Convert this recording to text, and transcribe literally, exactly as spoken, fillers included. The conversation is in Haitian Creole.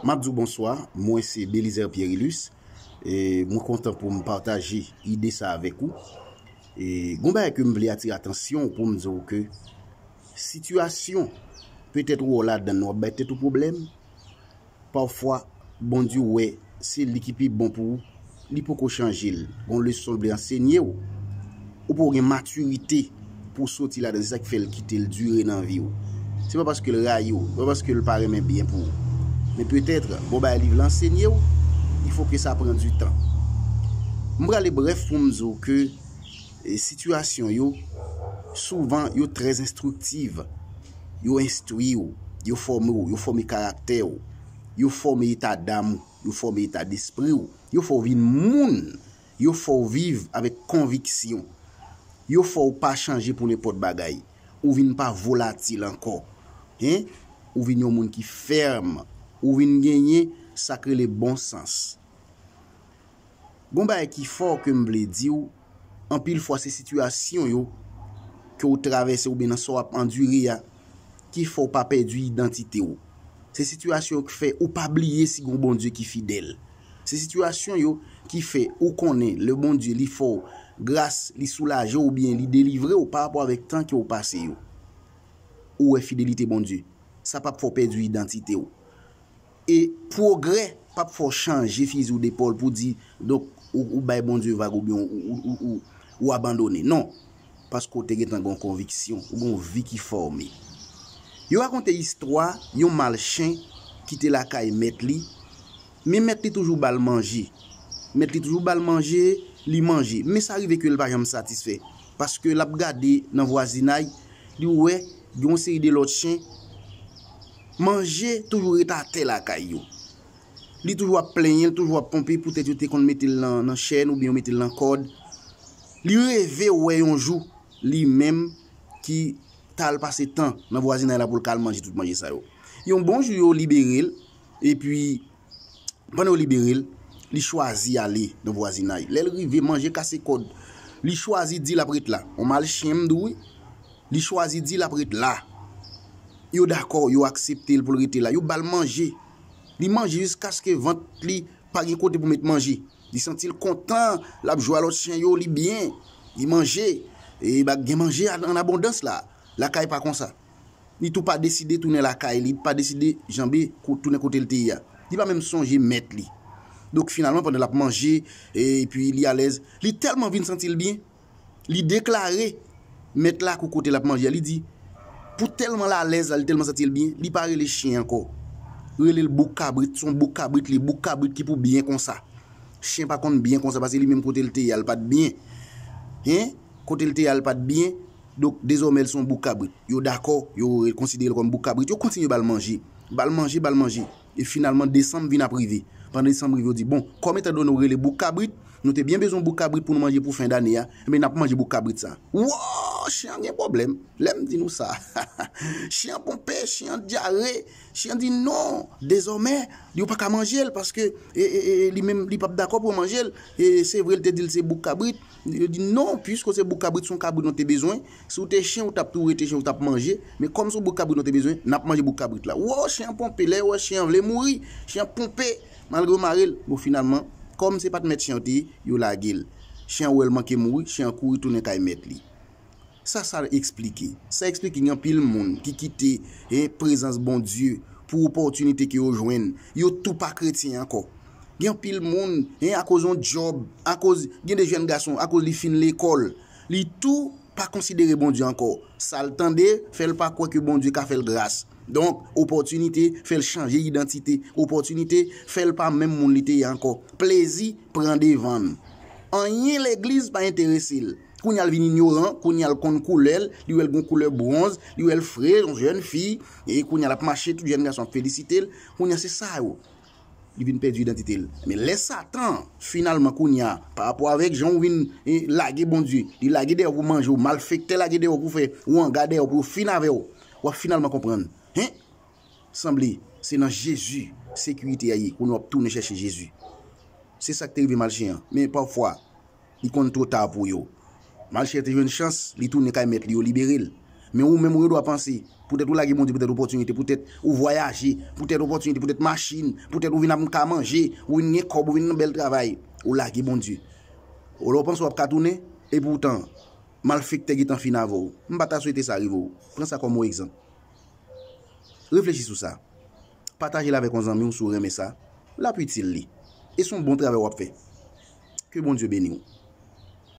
M ap di w bonswa, mwen se Belizaire Pierrilus. E mwen kontan pou m pataje ide sa avèk ou. E gon bagay ke m vle atire atansyon w pou m di w ke sitiyasyon petèt ou wè w ladan w ap bay tèt ou pwoblèm. Pafwa, Bondye wè se li ki pi bon pou ou, li poko chanje l. Gon leson l vle ansenye w. Ou poko gen matirite pou w soti ladan, se sa k fè l kite l dire nan vi w. Se pa paske l rayi w, se pa paske l pa renmen byen pou ou. Men petèt, bon bagay li vle ansenye w, il faut que ça prend du temps. M prale brèf pou m di w ke e, sitiyasyon yo, souvan, yo trè enstriktiv. Yo enstwi w, yo fòme w, yo fòme karaktè w, yo fòme eta dam ou, yo fòme eta despri w, yo fè w vin moun, yo fè w viv avèk konviksyon, yo fè w pa chanje pou nenpòt bagay, ou vin pa volatil ankò. Hen? Ou vin yon moun ki fèm, ou vin genyen sa k rele bon sans. Gon bagay ki fò ke m vle di w, anpil fwa se sitiyasyon yo ke w travèse oubyen nan sa w ap andire a ki fè w pa pèdi idantite w. Se sitiyasyon yo ki fè ou pa bliye si gon Bondye ki fidèl. Se sitiyasyon yo ki fè ou konnen lè Bondye li fè w gras, li soulaje w oubyen li delivre w pa rapò avèk tan ke w pase yo. Ou wè fidelite Bondye. Sa p ap fè w pèdi idantite w. E pwogrè p ap fè w chanje fizi w depòl pou di, donk, ou, ou bay Bondye vag oubyen ou, ou, ou, ou, ou abandone. Non. Paske w te gentan gen yon konviksyon, ou gen yon vi ki fòme. Yo rakonte istwa yon mal chen ki te lakay mèt li, men mèt li toujou ba l manje. Mèt li toujou ba l manje, li manje. Men sa rive ke l pa janm satisfè. Paske l ap gade nan vwazinay, li wè gen yon seri de lòt chen, manje toujou ret atè lakay yo. Li toujou ap plenyen, li toujou ap ponpe, poutèt yo te konn mete l nan, nan chèn oubyen yo mete l nan kòd. Li reve wè yon jou, li menm ki t al pase tan nan vwazinay la pou l ka al manje tout manje sa yo. Yon bon jou, yo libere l, epi pandan yo libere l, li chwazi ale nan vwazinay. Lè l rive, manje kase kòd. Li chwazi di l ap ret la. On mal chen, m di w wi. Li chwazi di l ap ret la. Yo dakò, yo aksepte l pou l rete la. Yo ba l manje. Li manje jiskaske vant li pa gen kote pou met manje. Li santi l kontan, l ap jwe a lòt chen yo, li byen. Li manje. E ba gen manje an, an abondans la. Lakay pa konsa. Li tou pa deside tounen lakay li, li pa deside janbe kou-, tounen kote l te ye a. Li pa menm sonje mèt li. Donk, finalman, pandan l ap manje, epi li alèz, li tèlman vin santi l byen, li deklare mèt lakou kote l ap manje a. Li di, pou tèlman l alèz la, li tèlman santi l byen, li pa rele chen ankò. Rele l bouk kabrit, se yon bouk kabrit li ye, bouk kabrit ki pou byen konsa. Chen pa konn byen konsa, paske li menm kote l te ye a, l pa t byen. Hen? Kote l te ye a, l pa t byen. Donk, dezòmè, l se yon bouk kabrit. Yo dakò, yo konsidere l kòm bouk kabrit. Yo kontinye ba l manje. Ba l manje, ba l manje. E finalman, desanm vin ap rive. Pandan desanm rive, yo di, bon, kòm etandone w rele bouk kabrit, nou te byen bezwen bouk kabrit pou nou manje pou fen dane a, enben, n ap manje bouk kabrit sa. Wow, chen an gen pwoblèm. Lè m di nou sa, chen an ponpe, chen an dyare, chen an di non, dezòmè, yo pa ka manje l, paske, e, e, e, li menm, li p ap dakò pou yo manje l. E se vre, l te di l se bouk kabrit. Yo di, non, piske w se bouk kabrit, se yon kabrit nou te bezwen. Si w te chen, ou t ap tou rete chen, ou t ap manje. Men kòm se yon bouk kabrit nou te bezwen, n ap manje bouk kabrit la. Wow, chen an ponpe, lè yo wè chen an vle mouri, chen an ponpe, malgre yo mare l. Bon, finalman, kòm se pa t mèt chen an te ye, yo lage l. Chen an wè l manke mouri, chen an kouri tounen kay mèt li. Sa sa eksplike? Sa eksplike gen anpil moun ki kite, e, prezans Bondye pou opòtinite ke yo jwenn. Yo tou pa kretyen ankò. Gen anpil moun, e, akoz yon djòb, akoz, gen de jèn gason, akoz li fin lekòl, li tou pa konsidere Bondye ankò. Sa l tande fè l pa kwè ke Bondye ka fè l gras. Donk, opòtinite fè l chanje idantite. Opòtinite fè l pa menm moun li te ye ankò. Plezi pran devan l. Anyen legliz pa enterese l. Kounye a l vin inyoran, kounye a l konn koulè l, li wè l gon koulè bwonz, li wè l fre, yon jèn fi, e kounye a l ap mache, tout jèn gason ap felisite l. Kounye a se sa yo. Li vin pèdi idantite l. Men lè Satan, finalman, kounye a, pa rapò avèk jan w vin, e, lage Bondye, li lage dèyè w pou manje w, malfektè lage dèyè w pou fè wanga dèyè w pou yo fin avè w, w ap finalman konprann. Hen? Sanble, se nan Jezi sekirite a ye, kounye a w ap tounen chèche Jezi. Se sa k te rive malchen an. Men pafwa, li konn twò ta pou yo. Malchen an te jwenn chans, li tounen kay mèt li yo, libere l. Men ou menm ou gen dwa panse, poutèt ou lage Bondye, poutèt opòtinite, poutèt ou vwayaje, poutèt opòtinite, poutèt machin, poutèt ou vin ap ka manje, ou vin gen kòb, ou vin nan bèl travay, ou lage Bondye. Ou lè w panse w ap ka tounen, epoutan, malfektè gentan fin avè w. M pa ta swete sa rive w. Pran sa kòm yon egzanp. Reflechi sou sa. Pataje l avèk yon zanmi w si w renmen sa. L ap itil li. E se yon bon travay w ap fè. Ke Bondye beni w.